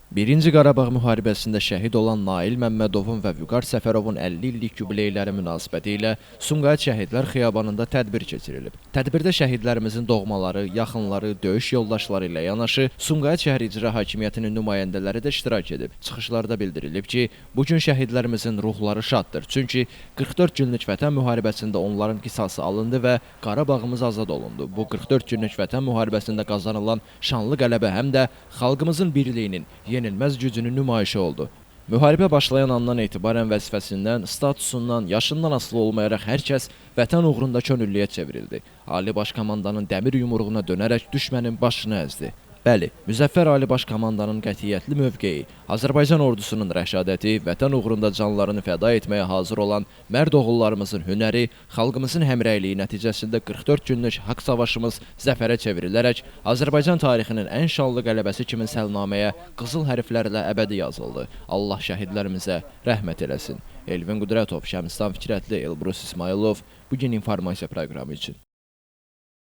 Birinci Qarabağ müharibəsində şəhid olan Nail Məmmədovun və Vüqar Səfərovun 50 illik yubileyləri münasibətilə Sumqayıt Şəhidlər Xiyabanında tədbir keçirilib. Tədbirdə şəhidlərimizin doğmaları, yaxınları, döyüş yoldaşları ilə yanaşı Sumqayıt şəhər İcra Hakimiyyətinin nümayəndələri də iştirak edib. Çıxışlarda bildirilib ki, bu gün şəhidlərimizin ruhları şaddır. Çünki 44 günlük Vətən müharibəsində onların qisası alındı və Qarabağımız azad olundu. Bu 44 günlük Vətən müharibəsində qazanılan şanlı qələbə həm də xalqımızın birliyinin yenilməz gücünün nümayişi oldu. Müharibə başlayan andan etibarən vəzifəsindən, statusundan, yaşından asılı olmayaraq hər kəs vətən uğrunda könüllüyə çevrildi. Ali Baş Komandanın dəmir yumruğuna dönərək düşmənin başını əzdi. Bəli, Müzəffər Ali Baş Komandanın qətiyyətli mövqeyi, Azərbaycan ordusunun rəşadəti, vətən uğrunda canlarını fəda etməyə hazır olan mərd oğullarımızın hünəri, xalqımızın həmrəyliyi nəticəsində 44 günlük haqq savaşımız zəfərə çevrilərək Azərbaycan tarixinin ən şanlı qələbəsi kimi səlnaməyə qızıl hərflərlə əbədi yazıldı. Allah şəhidlərimizə rəhmət eləsin. Elvin Qüdrətov, Şəmstan Fikrətli, Elbrus İsmayılov, bu gün informasiya proqramı üçün.